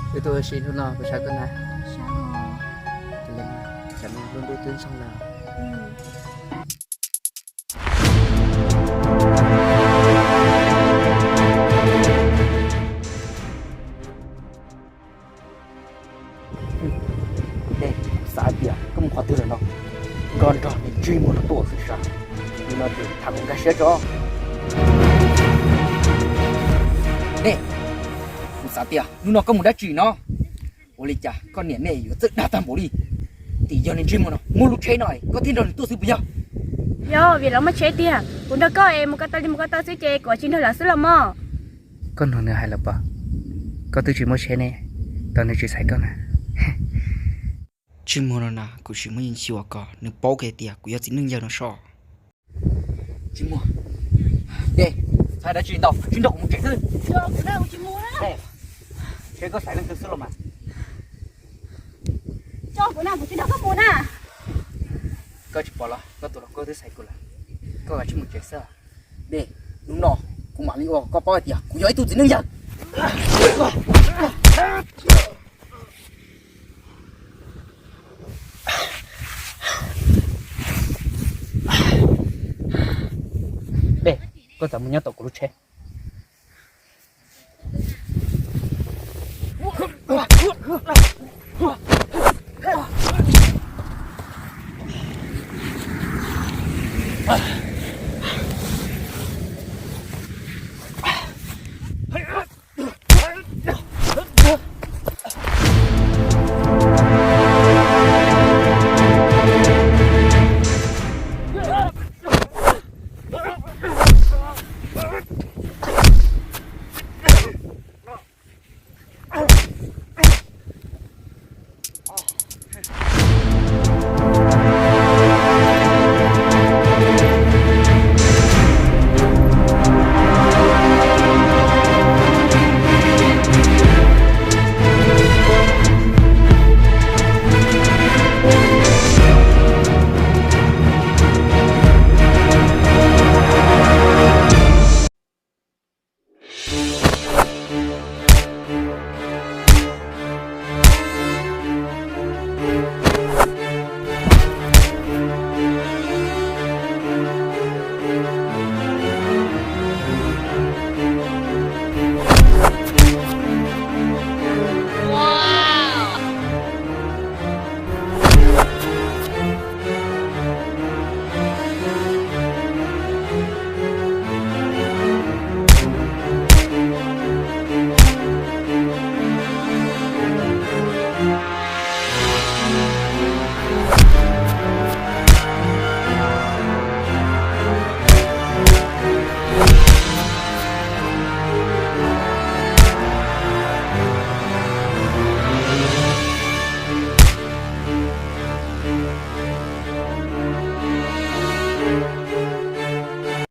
Wb tuaj ua si hnub no puas sab koj na? Sab. Tam no lub ntuj twb ntsoog lawm. Dej, kuv xav tias koj mus qhov twg lawm no, koj nrog niag Ntsij Muag no tuaj xwb sav. Nim no ces tham kuv nkag siab tso. Dej, kuv xav tias hnub no koj mus dab tsi no? Ua li cas koj niam nej yuav txawj dag tag npaum li? Tim yog niag Ntsij Muag no muaj lub tsheb no koj thiaj nrog nws tuaj xwb puas yog? Yog vim lawv muaj tsheb tiag, kuv nrog koj es mus ko taw li mus ko taw xwb ces kuv tsis nrog lawv xwb los mog. Koj nrog nws hais lawm pom, koj twb tsis muaj tsheb ne, tos nws tsis xaiv koj na. Ntsij Muag no na kuv tsis muaj yeej xyuas kom nws paub kiag tias kuv yog txiv neej yawg no soj. Ntsij Muag, dej, txhais dab tsi ntau, tsis nrog kuv mus tsev xwb. Tsis koj xaiv leej twg xwb los mas. Tso kuv na, kuv tsis nrog koj mus na. Koj tsis pom los koj tus hluas nkauj twb xaiv kuv lawm, koj kav tsij mus tsev xwb. Dej, hnub no kuv mam li ua koj paub hais tias kuv yog ib tug txiv neej yawg. Dej, koj txav mus nyob tom kuv lub tsheb.